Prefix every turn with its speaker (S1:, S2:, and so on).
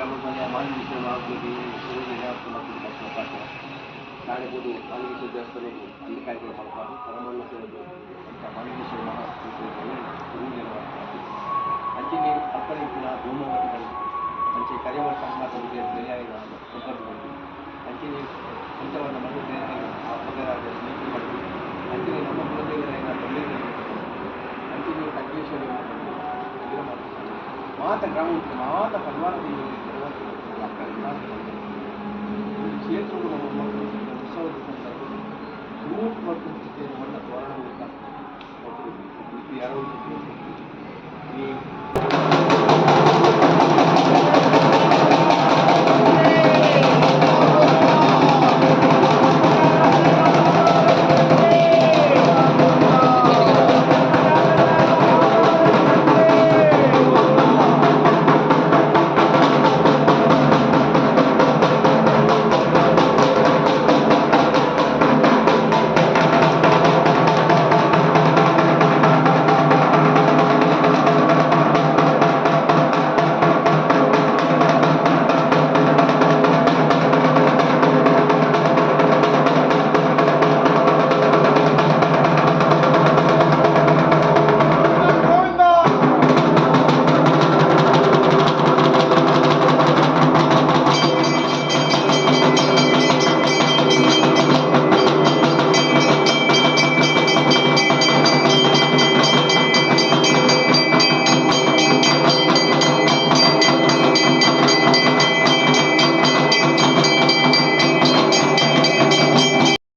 S1: ಮಾಲಿಂಗೇಶ್ವರ ನಾಳೆ ಪೋದು ಮಾಲಿಂಗೇಶ್ವರ ದೇವಸ್ಥಾನಕ್ಕೆ ಅಲ್ಲಿ ಕಾರ್ಯಕ್ರಮ ಮಲ್ಪಾರು ಪರಮಾನ್ನ ಸೇವೆ ಅಂಚ ಮಾಲಿಂಗೇಶ್ವರ ಮಹಾ ಪೂಜೆ ಅಂಚೆನೆ ಅಲ್ಪನೆ ಇತ್ತಿನ ಧೂಮಾವತಿ ಅಂಚೆ ಕರಿಯವರ ಸಂಘಾತ ಬೇರೆ ಸಂಪರ್ಕ ಮಾಡ್ತೀವಿ. ಅಂಚೆನೆ ಪಂಚವರ್ಣ ಮಣ್ಣು ಬೇರೆ ಮಗರಾಜ ಮಾಡ್ತೀವಿ. ಅಂಚೆನೆ ನಮ್ಮ ಕುಲದೇವರಾಯನ ಬಂಡೇಶ್ವರ, ಅಂಚೆನೆ ಖಡ್ಗೇಶ್ವರಿ ಮಾತ ಗ್ರಾಮ, ಮಾತ ಪರಿವಾರ ಈ ಕ್ಷೇತ್ರಗಳು ನಮ್ಮ ಉತ್ಸವದ ಸಂದರ್ಭದಲ್ಲಿ ಸುರೂಪ ಮತ್ತು ಮಣ್ಣ ತೋರಣ ಈ